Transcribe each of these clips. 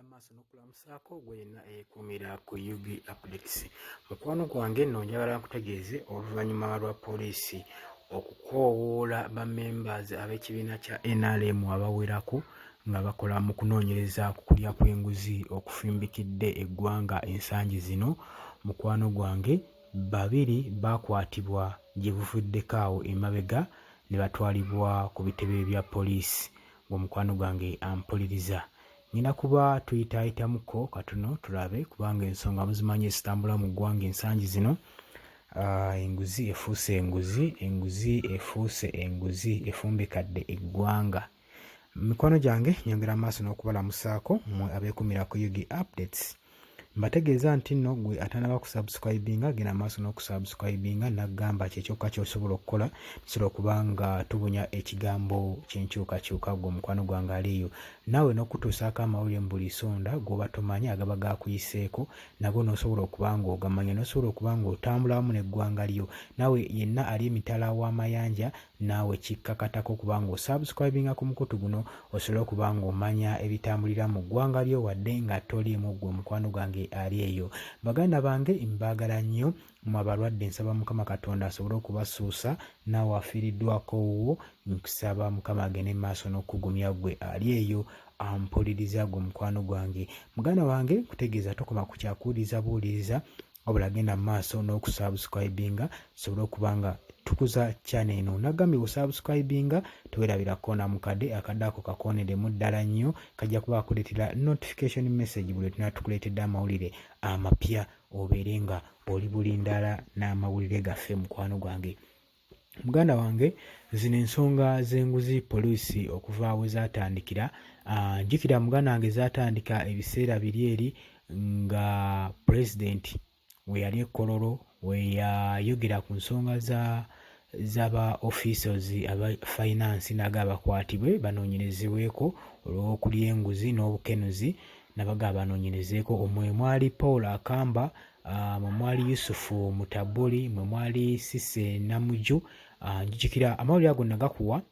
Nyongera maaso n'okulamusaako gwe yenna eyeekuumira ku UG Updates. Mukwano gwange nno njagala nkutegeeze oluvannyuma lwa poliisi okukoowoola ba members ab'ekibiina kya NRM abawerako nga bakola mu kunoonyereza ku kulya kw'enguzi okufimbikidde eggwanga ensangi zino, mukwano gwange babiri baakwatibwa gye buvuddeko awo emabega ne batwalibwa ku bitebe bya poliisi. Gwe mukwano gwange ampuliriza, ngenda kuba tuyitaayitamuko katono tulabe kubanga ensonga muzimanyi ezitambula mu ggwanga ensangi zino. Enguzi efuuse enguzi, enguzi efuuse enguzi efumbikadde eggwanga. Mikwano gyange nyongera maaso n'okubalamusaako mmwe abeekumira ku UG Updates. Mbategeeza nti nno gwe atanaba kusubscribinga genda maaso n'okusubscribinga, naggamba kyekyokka ky'osobola okukola tusobola okuba nga tubunya ekigambo ky'enkyukakyuka. Gwe omukwano gwange ali eyo naawe n'okutuusaako amawulire mu buli sonda g'oba tomanyi agaba gakuyiseeko nago n'osobola okuba ng'ogamanya n'osobola okuba ng'otambula wamu n'eggwanga lyo. Naawe yenna ali emitala w'amayanja naawe kikkakatako okuba nga osubscribinga ku mukutu guno osobole okuba nga omanya ebitambulira mu ggwanga lyo wadde nga toliimu. Ggwe mukwano gwange ali eyo, baganda bange mbaagala nnyo mwe abalwadde, nsaba Mukama Katonda asobole okubasuusa. Naawe afiiriddwako owuwo, nkusaba Mukama agende mu maaso n'okukugumya ggwe ali eyo ampuliriza. Gwe mukwano gwange, muganda wange, nkutegeeza tokoma ku kyakuwuliriza buwuliriza wabula genda mu maaso n'okusubscribinga tusobole okuba nga tukuza channel eno. Nagambye osubscribinga tewerabira koona mukade akadde ako kakooneremu ddala nnyo, kajja kuba akuleetera notification message buli tunaa tukuleetedde amawulire amapya obeere nga oli bulindaala n'amawulire gaffe. Mukwano gwange, muganda wange, zino ensonga z'enguzi poliisi okuva we zaatandikira, njukira muganda wange zaatandika ebiseera biri eri nga pulezidenti we yali e Kololo we yayogera ku nsonga za z'aba officers aba finance n'agaba bakwatibwe banoonyerezebweko olw'okulya enguzi n'obukenuzi, n'abagaba banoonyerezeeko. Omwe mwali Paul Akamba, mwe mwali Yusufu Mutabuli, mwe mwali Cissy Namuju. Njijukira amawulire ago nagakuwa,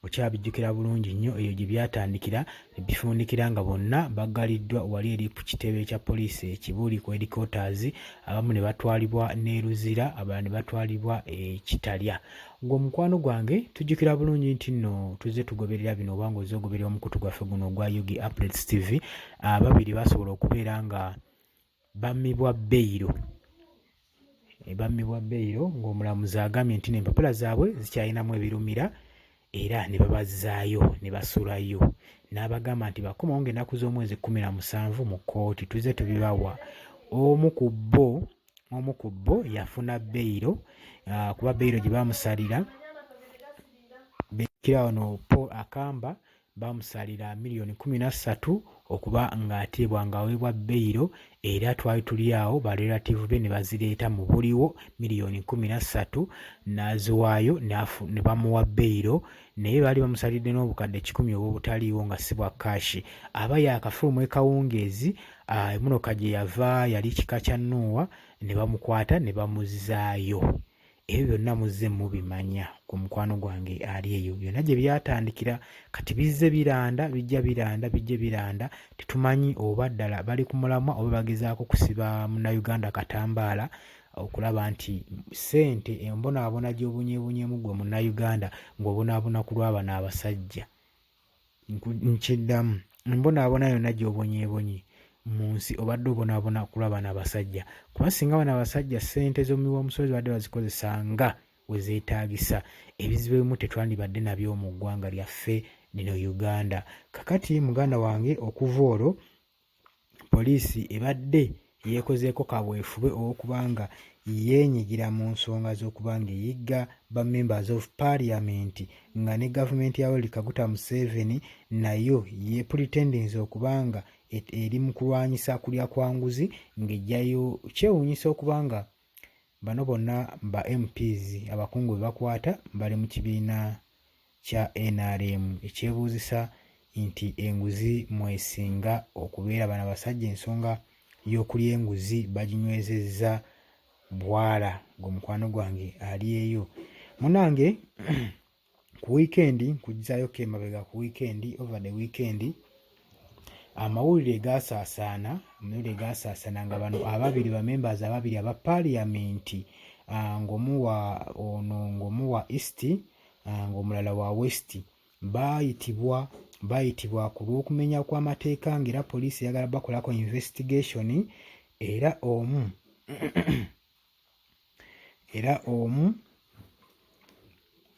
okyabijjukira bulungi nnyo. Eyo gye byatandikira ne bifundikira nga bonna baggaliddwa wali eri ku kitebe kya poliisi e Kibuli ku headquarters, abamu ne batwalibwa n'e Luzira, abalala ne batwalibwa e Kitalya. Gwe omukwano gwange tujjukira bulungi nti nno tuzze tugoberera bino oba ng'ozze ogoberera omukutu gwaffe guno ogwa UG Updates TV. Ababiri basobola okubeera nga bammibwa beyiro, bammibwa beyiro ng'omulamuzi agambye nti n'empapula zaabwe zikyalinamu ebirumira era ne babazzaayo ne basulayo n'abagamba nti bakomawo ng'ennaku z'omwezi 17 mu kkooti tuzze tubibawa. Omu ku bo omu ku bo yafuna beyiro, kuba beyiro gye baamusalira bekira wano Paul Akamba baamusalira miliyoni 13 okuba ng'ateebwa ng'aweebwa beyiro, era twali tuli awo ba relative be ne bazireeta mu buliwo miliyoni 13 n'aziwaayo ne bamuwa beyiro, naye baali bamusalidde n'obukadde 100 obw'obutaliiwo nga si bwa kaashi. Aba yaakafuluma ekawungeezi, emmotoka gye yava yali kika kya Noah, ne bamukwata ne bamuzzaayo. Ebyo byonna muzze mubimanya ku mukwano gwange ali eyo byonna gye byatandikira. Kati bizze biranda, bijja biranda, bijje biranda, tetumanyi oba ddala bali ku mulamwa oba bagezaako kusiba Munnayuganda katambaala okulaba nti ssente embonaabona gy'obunyeebunyeemu ggwe Munnayuganda ng'obonaabona ku lwa bano abasajja. Nkiddamu, embonaabona yonna gy'obonyeebonye mu nsi obadde obonaabona ku lwa bano abasajja, kuba singa bano abasajja ssente z'omuwi w'omusolo zibadde bazikozesa nga we zeetaagisa, ebizibu ebimu tetwandibadde nabyo mu ggwanga lyaffe lino Uganda. Kakati muganda wange, okuva olwo poliisi ebadde yeekozeeko kaweefube ow'okuba nga yeenyigira mu nsonga z'okuba ng'eyigga ba members of parliament, nga ne gavumenti ya Yoweri Kaguta Museveni nayo yeepulitendinze okuba nga eri mu kulwanyisa kulya kwa nguzi ng'eggyayo. Kyewuunyisa okuba nga bano bonna ba MPs abakungu be bakwata bali mu kibiina kya NRM, ekyebuuzisa nti enguzi mwesinga okubeera. Bano abasajja ensonga y'okulya enguzi baginywezezza bwala. Gwe mukwano gwange ali eyo munange, ku wiikendi nkugizaayo ko emabega ku wiikendi, over the weekend, Amawulire gaasaasaana, amawulire gaasaasaana nga bano ababiri ba members ababiri aba parliament ng'omu wa ono ng'omu wa East ng'omulala wa West baayitibwa baayitibwa ku lw'okumenya kw'amateeka ng'era poliisi eyagala bakolako investigation era omu era omu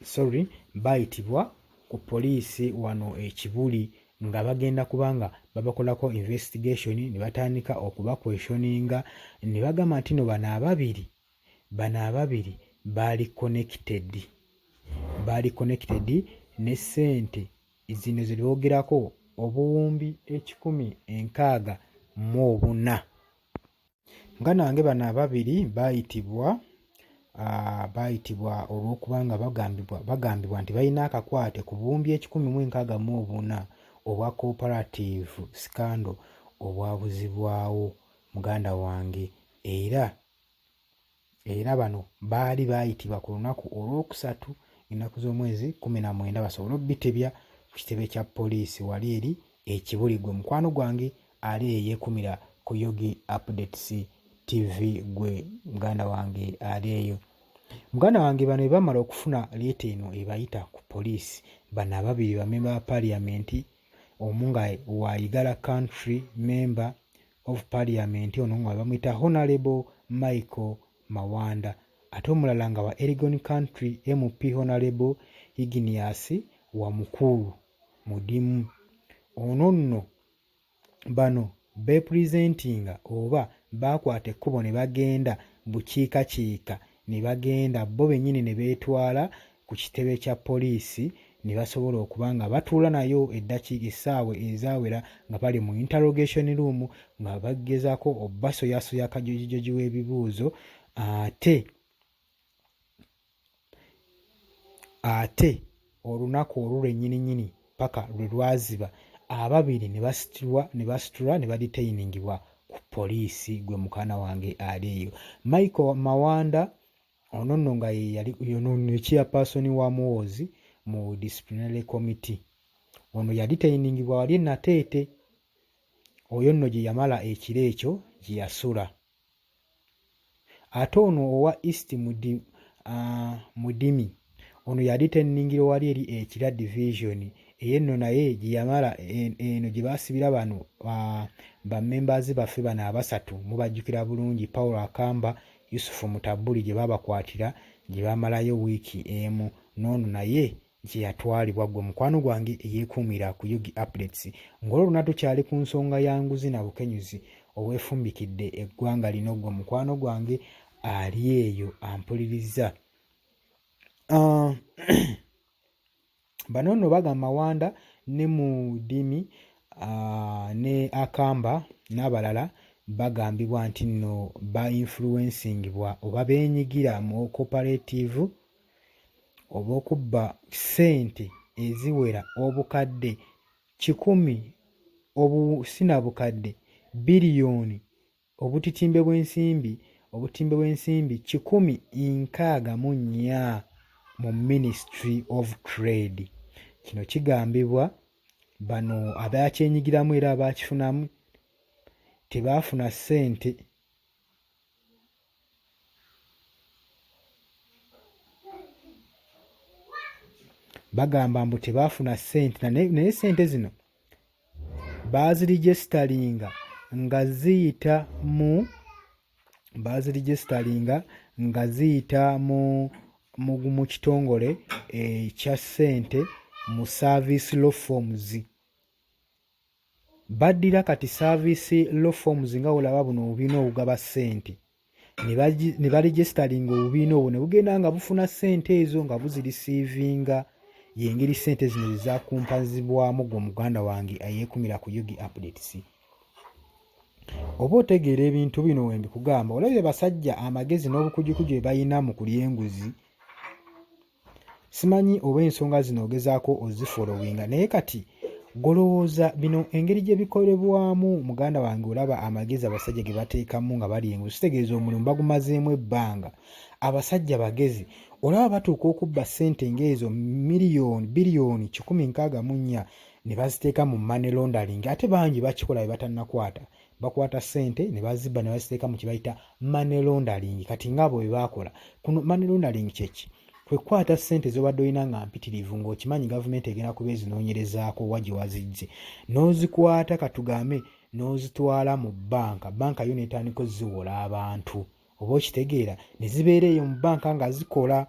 sorry bayitibwa ku poliisi wano e Kibuli nga bagenda kuba nga babakolako investigation ne batandika okubakweshoninga ne bagamba nti no bano ababiri bano ababiri baali connected baali connected ne ssente zino ze boogerako obuwumbi 164. Muganda wange bano ababiri baayitibwa baayitibwa olw'okuba nga bagambibwa bagambibwa nti balina akakwate ku buwumbi 164 obwa cooperative scandal obwabuzibwawo muganda wange era Era bano baali baayitibwa ku lunaku olwokusatu ennaku z'omwezi 19 basobole obitebya ku kitebe kya poliisi wali eri e Kibuli. Gwe mukwano gwange ali eyekumira ku Yogi Updates TV, gwe muganda wange ali eyo. Muganda wange bano bwe bamala okufuna leeta eno ebayita ku poliisi, bano ababiri bamemba ba parliament, omu nga wa Igala Country member of parliament ono nga bamuyita Honorable Michael Mawanda ate omulala nga wa Elgon Country MP Honorable Ignius Wamukulu Mudimu. Ono nno bano bepresentinga oba baakwata ekkubo ne bagenda bukiikakiika ne bagenda bo bennyini ne beetwala ku kitebe kya poliisi ne basobola okuba nga batuula nayo eddakiika essaawa ezaawera nga bali mu interrogation room nga bagezaako obasoyasoya kajojijoji w'ebibuuzo ate ate olunaku olwo lwennyininyini paka lwe lwaziba ababiri ne basitulwa ne basitulwa ne badetainingibwa ku poliisi gwe mukana wange ali eyo Michael Mawanda Ono nno nga ye yali yono ne chairperson wa Muhoozi mu disciplinary committee. Ono yadetainingibwa wali e Nateete. Oyo nno gye yamala ekiro ekyo gye yasula. Ate ono owa East Mudi, Mudimi ono yadetainingirwa wali eri e Kira division eyo nno naye gye yamala eno gye baasibira bano ba members baffe bano abasatu mubajjukira bulungi Paul Akamba Yusufu Mutabuli gye baabakwatira gye baamalayo wiiki emu n'ono naye gye yatwalibwa. Ggwe mukwano gwange eyeekuumira ku Ug Updates ng'olwo lwonna tukyali ku nsonga ya nguzi na bukenyuzi obwefumbikidde eggwanga lino ggwe mukwano gwange ali eyo ampuliriza. Bano nno bagamba Mawanda ne Mudimi ne Akamba n'abalala bagambibwa nti nno ba influencingibwa oba beenyigira mu cooperative oba okubba ssente eziwera obukadde kikumi obu sinabukadde biliyoni Obutitimbe bw'ensimbi Obutitimbe bw'ensimbi 164 mu Ministry of Trade. Kino kigambibwa bano abakyenyigiramu era abaakifunamu tebaafuna ssente bagamba mbu tebaafuna ssente naye ssente zino baazirijisitalinga nga ziyita mu baazirijisitalinga nga ziyita mu mu kitongole ekya ssente mu service law forms. Baddira kati service law forms nga olaba buno obubiina obugaba ssente ne baregisitalinga obubiina obwo ne bugenda nga bufuna ssente ezo nga buzirisiivinga y'engeri ssente zino zezakumpazibwamu gwe muganda wange ayeekumira ku Ug Updates. Oba otegeera ebintu bino wembikugamba olabye basajja amagezi n'obukujukuju bye balina mu kulya enguzi. Simanyi oba ensonga zino ogezaako ozifolowinga naye kati golowooza bino engeri gye bikolebwamu muganda wange olaba amagezi abasajja ge bateekamu nga bali enguzi kitegeeza omulimu bagumazeemu ebbanga abasajja bagezi olaba batuuka okubba ssente ng'ezo miliyoni biliyoni 164 ne baziteeka mu money laundering. Ate bangi bakikola bwe batannakwata, bakwata ssente ne bazibba ne baziteeka mu kye bayita money laundering. Kati ng'abo bwe baakola kuno, money laundering kyeki? Kwe kukwata ssente z'obadde olina nga mpitirivu, ng'okimanyi gavumenti egenda kuba ezinoonyerezaako wa gye waziggye, n'ozikwata, katugambe n'ozitwala mu bbanka, bbanka yo n'etandika oziwola abantu, oba okitegeera, ne zibeera eyo mu bbanka nga zikola.